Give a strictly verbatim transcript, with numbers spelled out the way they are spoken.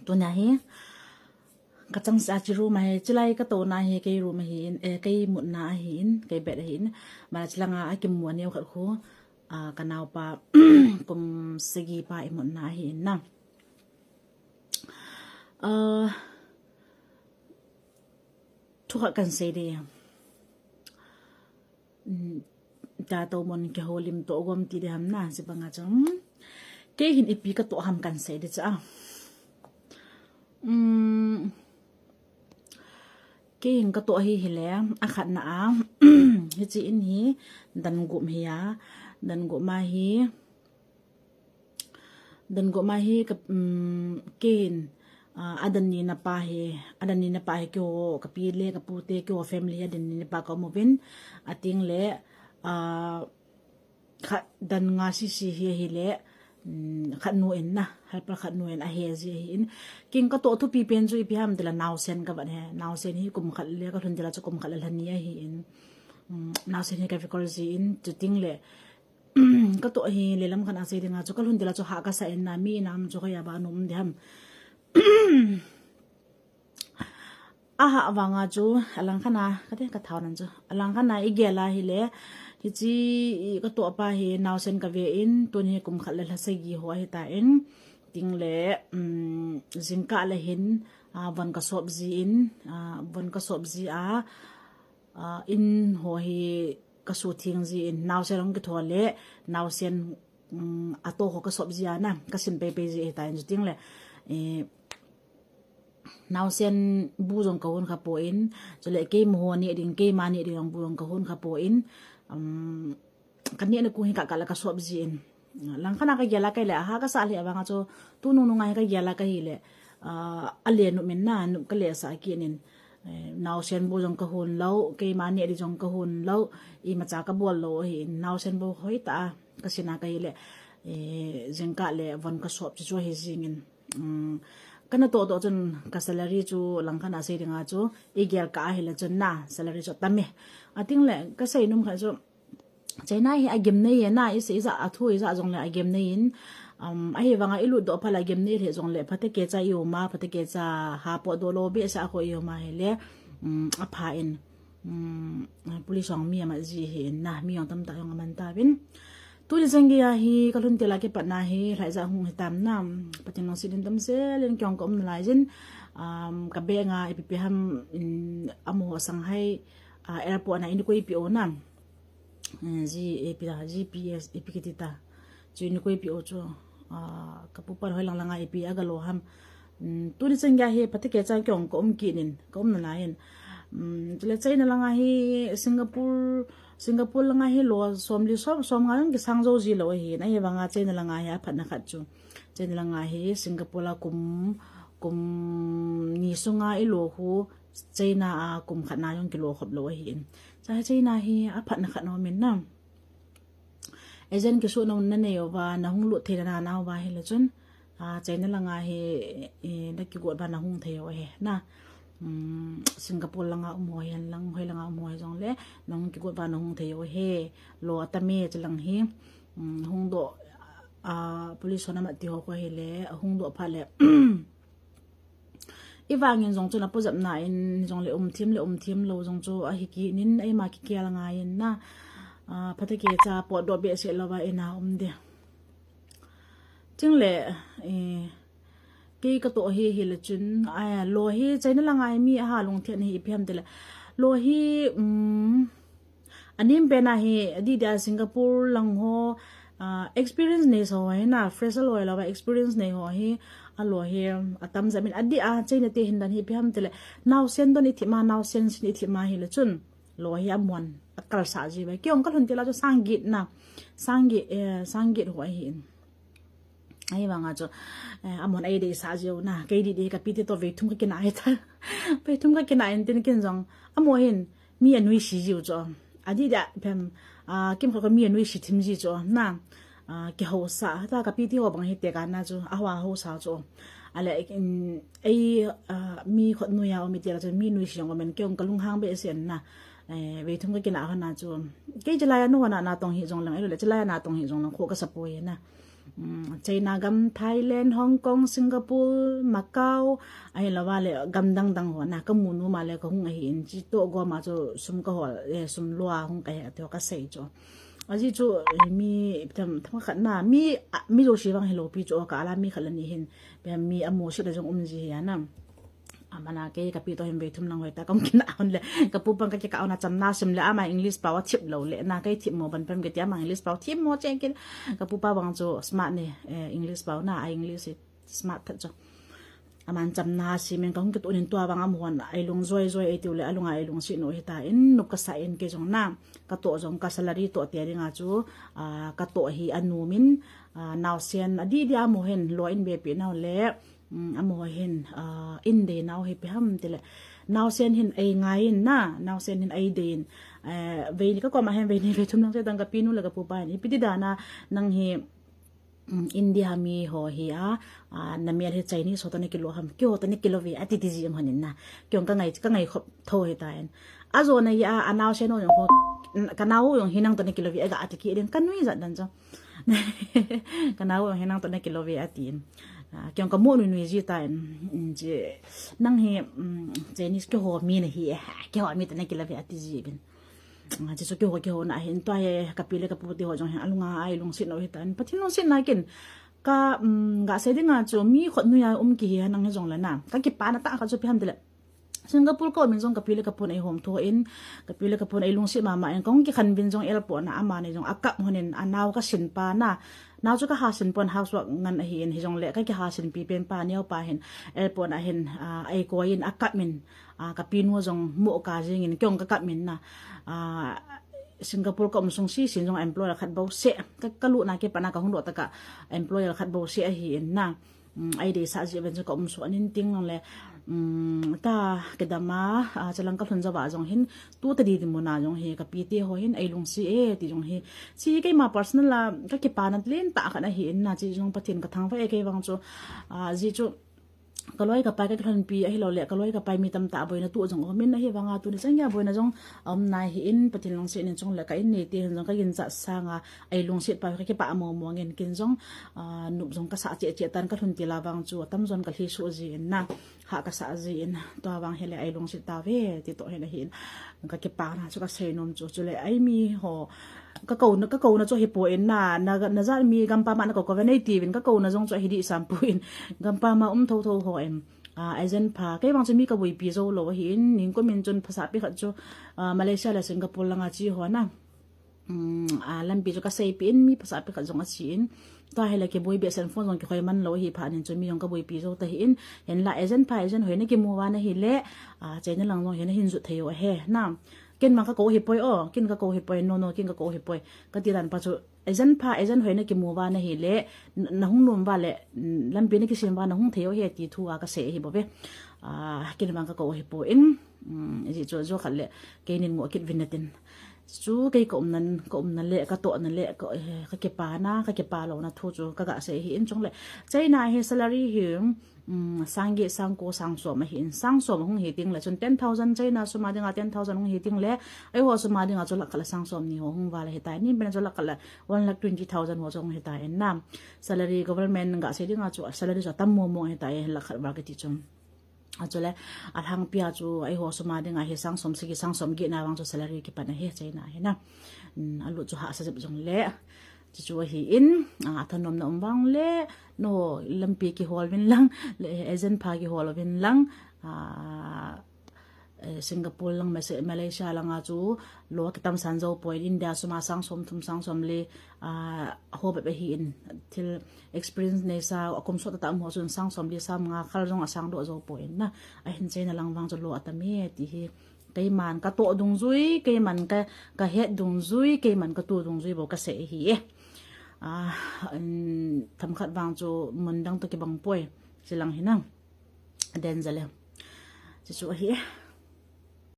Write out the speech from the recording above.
Tuna hi, ka chang sa chi room ahi, chilai ka tona hi, kei room ahin, eh, kei mutna ahin, kei bed ahin, mala chilanga a kimu a neo khat khu, ah, ka naopa, kum sagi pa i mutna ahin na. Ah, thu khat kan sei ding. Um, ta to mon ke holim to gom ti de ham na, si banga chang. Kei hin ipi ka to ham kan sei de cha. Um, kei hin ka to hi hile, a khat na a, hichi in hi, dan gum hi a, dan gum a hi, dan gum a hi ka, um, kei hin, ah, a dan ni na pa hi, a dan ni na pa hi kei ho, ka pi le, ka pu te, kei ho family a dan ni na pa ka um uvin, a ting le, ah, khat dan nga sisi hi, hile, um, khat nu in na, helper khat nu in a he ji ahin. Kei ka to thupi pen chu ipi ham tila naosen ka vat he, naosen hi kum khat le, ka lhun tila chu kum khat le lhani ahin. Um, naosen hi ka vikol ji in, chu ting le, ka to hi le lam khan a sei dinga chu ka lhun tila chu ha ka sa in na mi nam chu ka ya ba num de ham. A ha vanga chu a lang khan a ka te ka thau nan chu. A lang khan a i gel a hile, hichi i ka to pa hi naosen ka ve in, tun hi kum khat le lha sagi ho ahi ta in, ting le, um, jingkah le hin, ah, von ka sop ji in, ah, von ka sop ji a, ah, in ho hi ka su thing ji in, naosen hung kitho le, naosen, um, a to ho ka sop ji a na, ka sim pei pei ji ahi ta in, chu ting le, eh, naosen bu jong ka hun kha poi, chule kei mo ho ne ding, kei ma ne ding jong bu jong ka hun kha poi, um, ka ne na ku hi ka ka la ka sop ji in. Lang khan a ka gel a kai le, a ha ka sa le a vanga chu, tu nung nung a hi ka gel a ka hi le, ah, a le nu min na, nu ka le sa ki nin. Eh, naosen bu jong ka hun lo, kei ma ne ding jong ka hun lo, imacha ka bol lo ahi, naosen bu hoi ta, ka sin a ka hi le, eh, jingkah le von ka sop chu chu hi jing in. Um, ka na to to chun ka salary chu lang khan a sei dinga chu, i gel ka ahi le chun na, salary chu tam e. A ting le, ka sei num kha chu, China hi a gem nei e na, i sei i ja a thu i ja jong le a gem nei in, um, ahi vanga i lut do pha la gem nei le jong le, pha te ke cha i um a, pha te ke cha ha po do lo be sa ko i um a hi le, um, a pha in, um, police jong mi ama ji hi in na, mi jong tam ta jong aman ta vin. Tu ni jeng gi a hi, ka lhun tila ke pat na hi, lai ja hung hi tam na, pa tin long si din tam se, len kyong ka um na lai jin, um, ka be nga ipi pi ham in amo Shanghai, ah, airport na in koi pi o na. Eh, G A P ta, G P S, A P kiti ta. Chu in koi pi o chu, ah, ka pu pan hoi lang langa ipi a ga lo ham. Mm, tu ni chang ga hi, pha te ke chang kyong ka um ki nin, ka um na lai in. Mm, chule China langa hi Singapore, Singapore langa hi lo som li som, som nga jong ki sang jo ji lo ahi. Na hi vanga China langa hi a phat na khat chu. China langa hi Singapore la kum, kum ni sunga i lo hu, China a kum khat na jong ki lo khop lo ahi in. Cha China hi a phat na khat no min na. Agent kisu na na nei uva, na hung lut thei na na uva hi le chun. Ah, China langa hi, eh, na kigot uva na hung thei uva hi na. Um, Singapore langa um ho hi, lang hoi langa um ho hi jong le, na hung kigot uva na hung thei uva hi. Lo ata me chu lang hi. Um, hung do, ah, police ho na ma ti ho ko hi le, hung do pha le. I vangin jong chu na pu jap na in jong le um thim le um thim lo jong chu ahi ki nin ai ma ki kial ngai in na, ah, pha te ke cha pot do be se lo va in a um de. Ching le, eh, kei ka to hi hi le chun, ai, lo hi China langa mi a ha long thian hi ipi ham te le. Lo hi, um, A nim pen a hi, a di dia Singapore lang ho, ah, experience nei so ho hi na, fresher ho hi lo va experience nei ho hi, a lo hi, a tam jat min a di a, China te hin dan hi ipi ham te le, naosen don i thim a, naosen sin i thim a hi le chun, lo hi a mon, a kal sa ji ve. Kei ong ka lhun tila chu sang get na, sang get, eh, sang get ho hi in. Ahi vanga chu, eh, a mon ai dei sa jiu na, kei di di ka pi te to ve thum ka kina ai ta. Ve thum ka kina in tin kin jong, a mo hin, mi a nui si jiu chu. A di da, pem, ah, kim kha ko mi a nui si thim ji chu, na, ah, ki ho sa, ta ka pi te ho bang hi te ka na chu, a ho a ho sa chu. A le, in, ei, ah, mi khot nui a, o mi te la chu, mi nui si jong, o men ke ong ka lung hang be sen na. Eh, ve thum ka kina ho na chu. Kei chilai a nu ho na, na tong hi jong lang, ei lo le chilai a na tong hi jong lang, kho ka sa poi na. China gam, Thailand, Hong Kong, Singapore, Macau, ahilouva le gam dang dang ho na kamu nom a le kahung ahin, chutoh gom a chu sum kahol, eh, sum lua hung kahi ti ho kasei chu. Ajeh chu, eh, mi, tam, tam khat na, mi, a, mi jouse vang hilou pi chu, ka ala mi khat le ni hin, pe mi amu sih le jong um ji hi ana. Amana kei kapi toh hin vei thum lang hoi ta, kaum kina hon le, kapu pan kakikah hon a chamna sim le, ama English pao a thip lou le, na kei thip mo ban pem kiti ama English pao thip mo cheng kit, kapu pa vang chu smart ni, eh, English pao na, a English hi smart that chu. Aman chamna simin kahung kituh in tua vang amahon, eilung joi joi eitiu le, alunga eilungset u hita in, nop kasa in kei jong na, katoh jong ka salary toh te dinga chu, ah, katoh hi anom in, ah, naosen, adih dih a amaho hin, lou in be pi nau le, um, amaho hin, ah, in dei nau hi ipi ham tile. Naosen hin eingai in na, naosen hin eidei in. Eh, vei ni kakoma hin, vei ni vei thum lang se tang kapi nu le kapu pa hin. Ipi ti dan a nang hi, um, India mi ho hi a, ah, namel hi Chinese ho toh nakilou ham. Keiho toh nakilou ve ati ti ji am honin na. Kei jong kangai, kangai khop tho hita in. Ajona hi a, anaosen ho jong ho, kanao jong hi nang toh nakilou ve aga ati kit in kanui jat dan chu. Kanao jong hi nang toh nakilou ve atin. Ah, kei jong kamu nui nui ji ta in, mm, ji, nang hi, mm, Chinese keiho mi nahi e, keiho mi toh nakilou ve ati ji bin. Ah, ji chu keiho, keiho na hin tua hi kapi le kapu te ho jong hi alunga eilungset u hita in. Pathen lungsetna kin ka, mm, gasei dinga chu mi khut nui a um kihi nang hi jong le na. Kakipana tah khat chu ipi ham tile. Singapore ka um in jong kapi le kapun eihom tho in, kapi le kapun eilungset mama in, kahung kikhen vin jong airport na amani jong akap hon in, anao kasin pa na, nao chu kaha sin pon housework ngan ahi in, hijong le kakiha sin pi pen pa neo pa hin, airport na hin, ah, eikoi in akap min, ah, kapi nu jong mo ka jing in, kei jong kakap min na, ah, Singapore ka um sung si sin jong employer khat bou se, ka, kalut na kipat na kahung doh tah a employer khat bou se ahi in na. Mm, eidei sah ji ven chu ka um suh anin ting le, mm, ta kidam a, ah, chalang kalhun jou va jong hin, tu tadi di mun a jong hi, kapi te ho hin, eilungset e, ti jong hi. Chi keima personal a, kakipana len tah khat ahi in na, chi jong Pathen kathangvah e kei vang chu, ah, ji chu, kaloi kapai kakilhon pi ahilou le, kaloi kapai mi tamtah boina tu jong um in ahi vang a tuni chan gei a boina jong, um nai hi in, Pathen lungset in chung le ka in nei te hin jong kaginchat sang a, eilungset pa kakipah mo mo ngen kin jong, ah, nop jong kasah cheh cheh tan kalhun til a vang chu atam jon kalhi suh ji in na, ha kasah ji in tua vang hile eilungset tauve ti toh hin ahi in kakipana chu kasei nom chu chule eimi ho kakouna, kakouna chu hipoi na, na, najat mi gampam a nakou kou ve nei ti vin kakouna jong chu ahi dih sam poi in gampam a um tho tho ho em, ah, agent pha kei vang chu mi kaboipi jou lou ahi in ningkum in chun phasah pi khat chu, ah, Malaysia le Singapore lang a chi ho na. Um, ah, lampi chu kasei pi in mi phasah pi khat jong achi in. Tua hile kiboi behseh in phone jong kikhoi man lou ahi phat in chu mi jong kaboipi jou ta hi in. Hinla agent pha agent hoi nakimu uva nahi le, ah, China lang jong hi nahin jot thei u ahi na. Ken vang kakou hipoi o, ken kakou hipoi, no, no, ken kakou hipoi. Kati dan pa chu agent pha agent hoi nakimu uva nahi le, n-, nahung nom uva le, n-, lampi nakisem uva nahung thei u ahi ti thu a kasei ahi bou ve. Ah, ken vang kakou hipoi in. Um, ji chu jo khat le, kei nin ngo kit vin natin. Chu kei ka umna, ka umna le, katohna le, ka, eh, kakipana, kakipa louna thu chu kagasei hi in chung le. China hi salary hi, um, sang get, sang ko, sang som ahi in, sang som hung hi ting le, chun ten thousand China sum a dinga ten thousand hung hi ting le, eiho sum a dinga chu lakh khat le sang som ni ho hung val ahitai. Nin pen chu lakh khat le one lakh twenty thousand ho chu hung hitai in na. Salary government gasei dinga chu salary chu atam mo mo ahitai, lakh khat val kiti chu. Achule, alhangpi a chu, eiho sum a dinga hi sang som sagi, sang som get na vang chu salary kipan ahi, China hi na. Um, alut chu hahsa jep jong le. Chu chu ahi in, ah, thanom na um vang le, no, lampi kihol vin lang, le, agent pha kihol vin lang, ah, eh, Singapore lang, Mase-, Malaysia lang a chu, lou kitam san jou poi, India sum a sang som thum sang som le, ah, ho bep ahi in, thil experience neisa, akum sot tah tah um ho chun sang som li sang nga khal jong asang doh jou poi in na. Ahin China lang vang chu lou atam e ti hi. Keiman katoh dungjui, keiman ka, kahet dungjui, keiman katoh dungjui bou kasei ahi e. Ah, um, themkhat vang chu mun dang toh kibang poi. Chilang hi na. Danger le. Chu chu ahi e.